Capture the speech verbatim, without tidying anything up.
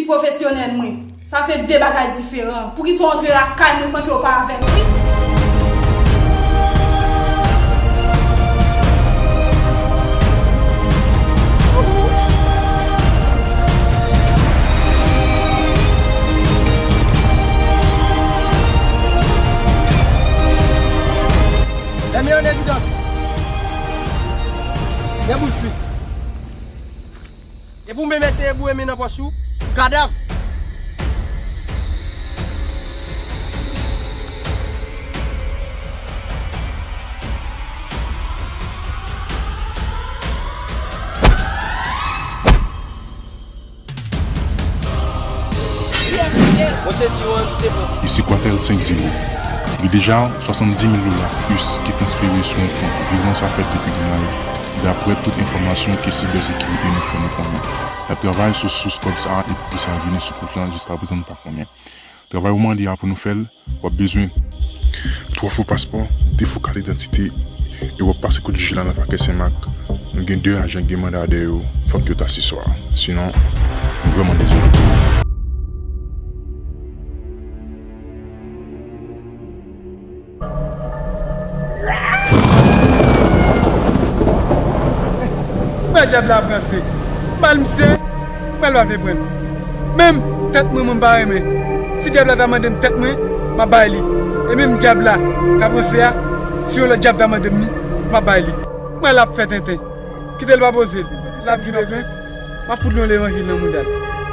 Pwofesyonèl mwen. Sa se de bagay diferan. Poukisa w antre lakay mwen san ke w pa avèti? Lè men an evidans. Deboul fwi. Epi w menm eseye boure men nan pòch ou. Kadav! Mwen se Diwan, se bon. Isi Kwatel senk zewo. Gen deja swasanndis mil dola plis ki transfere sou yon kont. Vireman sa fèt depi Grenay, daprè tout enfòmasyon ke sibèsekirite nou fè nou konnen. N ap travay sou sous kòb sa a epi pou sa vini sou kont lan, jiskaprezan nou pa konnen. Travay ou mande a pou nou fè l, w ap bezwen twa fo paspò, de fo kat idantite, e w ap pase kout jij la nan Pakè Senmak. Nou gen de ajan ki gen manda dèyè yo, fòk yo ta asèswa. Sinon, nou vrèman dezole pou ou. Mwen dyab la ap ranse. M al misye, m pral pa vle pran l. Menm tèt mwen, mwen m pa renmen. Si dyab la ta mande m tèt mwen, m ap bay li. E menm dyab la k ap ranse a, si yon lòt dyab ta mande m li, m ap bay li. Mwen l ap fè tenten. Kite l pa poze l. L ap di bezwen, m ap fout li yon levanjil nan mouda l.